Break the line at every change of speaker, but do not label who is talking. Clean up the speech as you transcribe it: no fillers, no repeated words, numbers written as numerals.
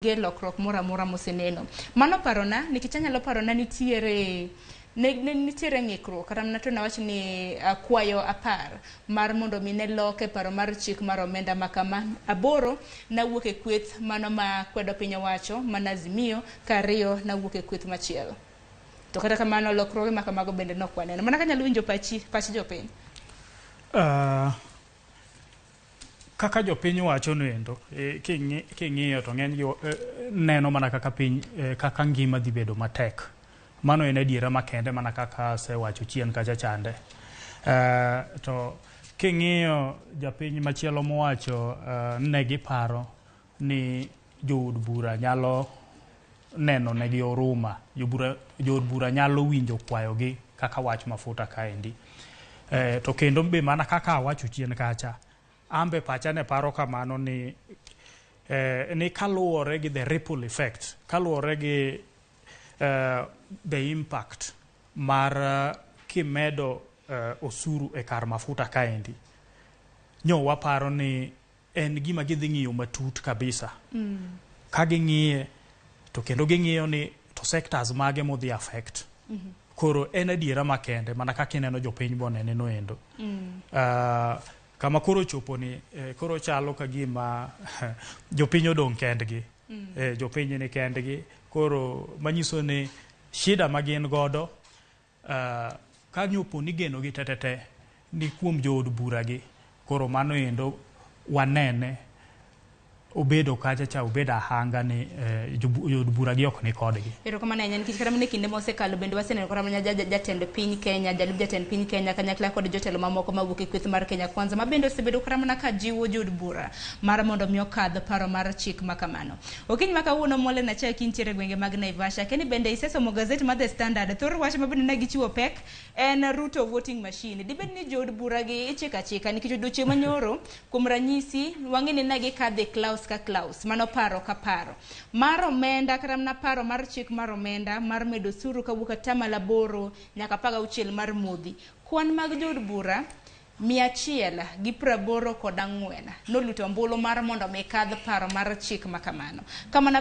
Onge lokruok moro amora moseneno. Mano parona, nikech anyalo parona nitiere ne, ne nitiere ng'ikruok kata mana to nawach ni kwayo apar mar mondo mi ne loke paro mar chik mar omenda ma kama aboro nawuok e kweth mano ma kwedo piny owacho mana Azimio ka ariyo nawuok e kweth machielo. To kata kamano lokruoge ma kamago bende nok waneno. Mana kanyalo winjo pachi, pach jopiny.
Kaka jopiny wacho noendo, e, king'iyo to ng'enygi neno mana kaka piny kaka ngima dhi bedo matek. Mano en adiera makende mana kaka asewacho chien kacha chande. To king'iyo japiny machielo mowacho ne giparo ni jood bura nyalo neno negi oruma, jood bura nyalo winjo kwayogi kaka wach mafuta kaendi. To kendo be mana kaka awacho chien kacha, ambe pacha ne paro kamano ni ni kaluwore gi the ripple effect, kaluwore gi the impact mar kimedo osuru e kar mafuta kaendi, nyo waparo ni en gima gidhi ng'iyo matut kabisa. Ka ging'iye to kendo ging'iyo ni to sectors mage modhi affect. Koro en adiera makende mana kaka ineno jopiny bonene noendo. Kama koro chopo ni koro chalo ka gima jopiny odong' kendgi. Jopiny ni kendgi koro manyiso ni shida ma gin godo ka nyopo ni geno gi tetete ni kuom jood bura gi koro mano endo wanene obedo kacha cha obedo ahanga ni jood bura gi ok ni kodgi.
Erokamano ahinya nikech kata mana e kinde mosekalo bende waseneno kata mana jatend piny Kenya, jalup jatend piny Kenya kanyakla kod jotelo mamoko mawuok e kweth mar Kenya Kwanza ma bende osebedo kata mana ka jiwo jood bura mar mondo mi okadh paro mar chik ma kamano. Okinyi ma kawuono Molen Achaki nitiere e gwenge mag Naivasha. Keni bende isesomo gazet mar The Standard. Thor wach ma bende ne gichiwo pek en Ruto voting machine. Dibed ni jood bura gi ichiko achika nikech odiochieng' manyoro kuom ranyisi wang'e ni ne gikadhe clause ka clause mano paro ka paro mar omenda kata mana paro mar chik mar omenda mar medo osuru kawuok atamalo 8 nyaka 16 mar modhi. Kwan mag jood bura 184 noluto ombulu mar mondo mi kadh paro mar chik ma kamano. Kamano.